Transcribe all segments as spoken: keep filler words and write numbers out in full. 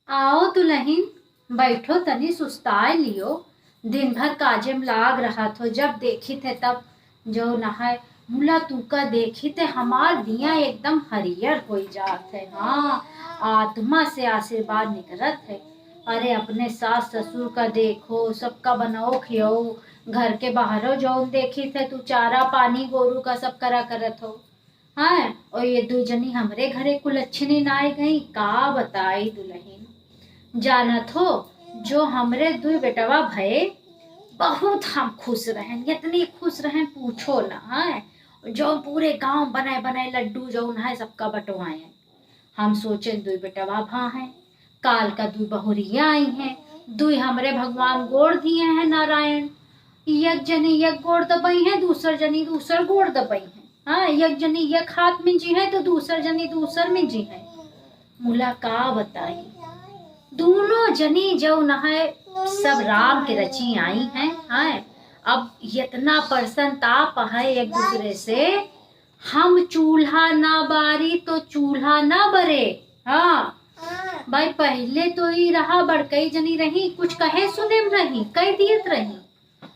आओ दुलहिन, बैठो, तनी सुस्ताए लियो। दिन भर काजे में लाग रहत हो, जब देखित है तब जउन है, मुला तूका देखित है हमार दिया एकदम हरियर होइ जात है। हाँ, आत्मा से आशीर्वाद निकरत है। अरे, अपने सास ससुर का देखो, सबका बनाओ खियाओ, घर के बाहरो जउन देखित है तू चारा पानी गोरू का सब करा करत हो। हाँ, और ये दुइ जनी हमरे घरे कुलच्छिनी नाय गई, का बताई दुलहिन। जानत हो, जो हमरे दुइ बेटवा भए, बहुत हम खुश रहेन, इतनी खुश रहेन, पूछो ना। हाँ, जो पूरे गांव बनाए बनाए लड्डू जउन है, सबका बंटवाएन। हम सोचेन दुइ बेटवा भा हैं, काल का दुइ बहुरिया आई हैं, दुइ हमरे भगवान गोड़ दिए हैं नारायण। एक जनी एक गोड़ दबई हैं, दूसर जनी दूसर गोड़ दबई हैं। हाँ, एक जनी एक हाथ में जी है तो दूसर जनी दूसर में जी है। मुला का बताई, दोनों जनी जउन है सब राम के रची आई हैं। हाँ, अब इतना परसन ताप है एक दूसरे से, हम चूल्हा ना बारी तो चूल्हा ना बरे। हाँ, भाई, पहिले तो ई रहा, बड़कई जनी रही, कुछ कहे सुने में रही, कह दियत रही।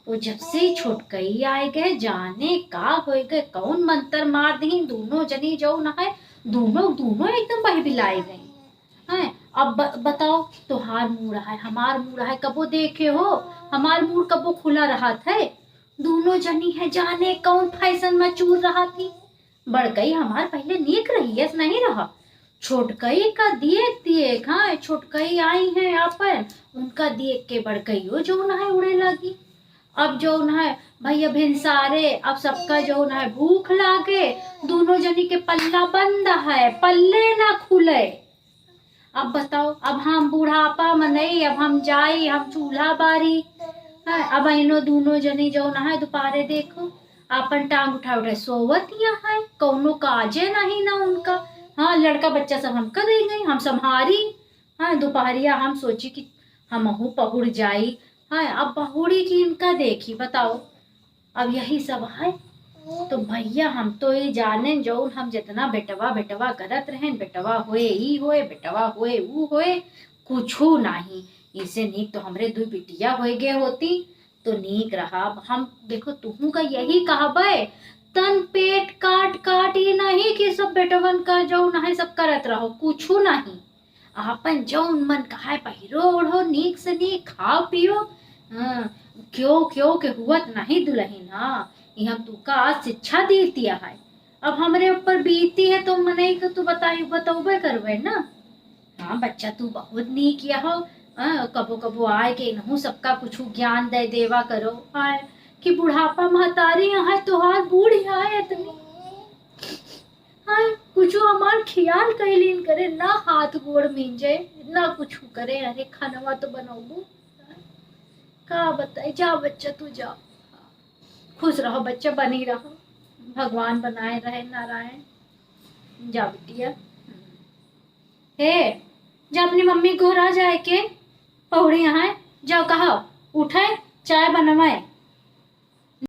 वो जब से छोटकई आए गए, जाने का होइ गए, कउन मंतर मार दही, दोनों जनी जउन है, दोनों, दोनों एकदम बहबिलाए गई। हैं, अब ब-, बताओ, तोहार मूड़ है, हमार मूड़ है, कबो देखे हो, हमार मूड़ कबो खुला रहत है? दोनों जनी है, जाने कउन फैशन में चूर रहत ही। बड़कई हमार पहिले नीक रही, यस नहीं रहा। छोटकई का देख देख, हाँ, छोटकई आई हैं आपन, उनका देख के बड़कइयो जउन है उड़े लागी। अब जउन है भइया भिनसारे, अब सबका जउन है भूख लागे, दोनों जनी के पल्ला बंद है, पल्ले ना खुले। अब बताओ, अब हम बुढ़ापा मनई, अब हम जाई, हम चूल्हा बारी। हाँ, अब इनो दोनों जनी जउन है दुपहरे देखो, आपन टांग उठा उठा सोवत यहाँ है, कउनो काजे नहीं ना उनका। हाँ, लड़का बच्चा सब हमका दे गई, हम संभारी। हाँ, दुपहरिया हम सोची कि हमहू पहुड़ जाई। हाँ, अब पहुड़ी कि इनका देखी, बताओ। अब यही सब है। तो भइया, हम तो ई जानेन, जउन हम जितना बेटवा, बेटवा करत रहेन, बेटवा होए, ई होए, बेटवा होए, ऊ होए, कुछू नाही। इसे नीक तो हमरे दुइ बिटिया होए गए होती, तो नीक रहा। अब हम, देखो, तुहू का यही कहबे, तन पेट काट काट, ई नहीं कि सब बेटवन का जउन है, सब करत रहो, कुछू नहीं। आपन जउन मन कहाए, पहिरो ओढ़ो, नीक से नीक खाओ पियो। हाँ, क्यों, क्यों के हुअत नहीं दुलहिन, हाँ, ई हम तुका आज शिक्षा देती है। अब हमरे ऊपर बीती है तो मनई के तू बताई, बतौबे करबे ना। हाँ बच्चा, तू बहुत नीक यहो, हाँ, कबो कबो आए के इनहू सबका कुछ ज्ञान दे देवा करो। हाँ, कि बुढ़ापा महतारी यहाँ तोहार बूढ़ है इतनी। हाँ, कुछो हमार ख्याल कइलीन करे, ना हाथ गोड़ मींजे, ना कुछो करे। अरे, खानवा तो बनौबू, का बताई। जा बच्चा, तू जा, खुश रहो बच्चा, बनी रहो, भगवान बनाए रहे, नारायण। जा बिटिया, हे, जा अपनी मम्मी गोहरा जाए के, पहुड़ी यहाँ, जाओ कहा, उठे, चाय बनवाए।